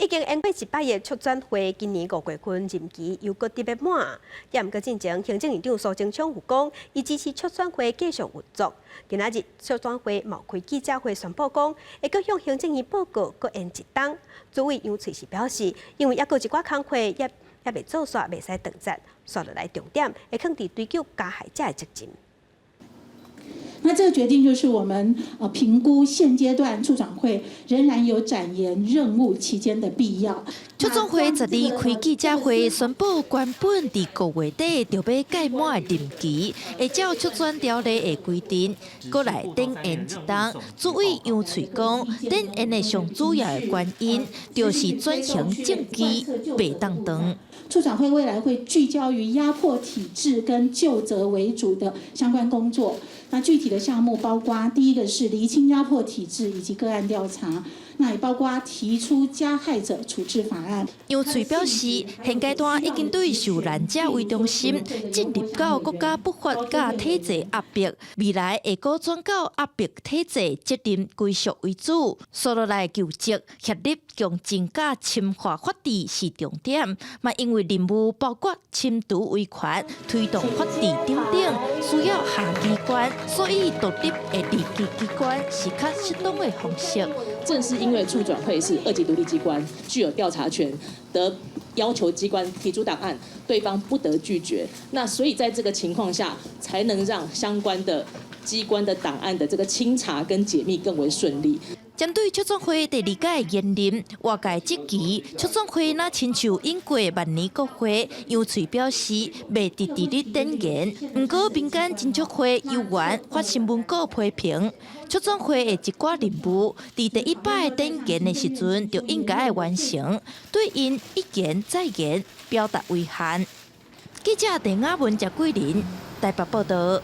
已經延過一擺的促轉會，今年5月份任期又閣得欲滿。也毋過進前行政院長蘇貞昌有講，伊支持促轉會繼續運作。今仔日促轉會嘛開記者會宣布講，會閣向行政院報告，閣延一冬。主委楊翠是表示，因為猶閣有一寡工課猶未做煞，袂使斷節。紲落來重點會囥佇追究加害者的責任。那這個決定就是我們評估現階段促轉會仍然有展延任務期間的必要。促轉會十二開記者會宣布，原本佇5月底就欲屆滿的任期，會照促轉條例的規定，閣來展延一冬。主委楊翠講，展延的上主要的原因，就是轉型正義袂當斷。促轉會未來會聚焦於壓迫體制跟究責為主的相關工作。那具體的項目包括，第一個是釐清壓迫體制以及個案調查，那也包括提出加害者處置法案。楊翠表示，現階段已經對受難者為中心，進入到國家不法佮體制壓迫，未來會閣轉到壓迫體制責任歸屬為主，紲落來究責協力強增佮深化法治是重點。嘛因為任務包括深度維權、推動法治等等，需要下機關，所以獨立的二級機關是較適當的方式。正是因為促轉會是二級獨立機關，具有調查權，得要求機關提出檔案，對方不得拒絕。那所以在這個情況下，才能讓相關的機關的檔案的這個清查跟解密更為順利。針對促轉會第二屆延任，外界質疑促轉會若親像引過萬年國會，楊翠表示袂直直咧展延。毋過民間真足會委員發新聞稿批評，促轉會的一寡任務，佇第一擺展延的時陣就應該愛完成，對𪜶一延再延，表達遺憾。記者鄧亞文、謝桂林台北報道。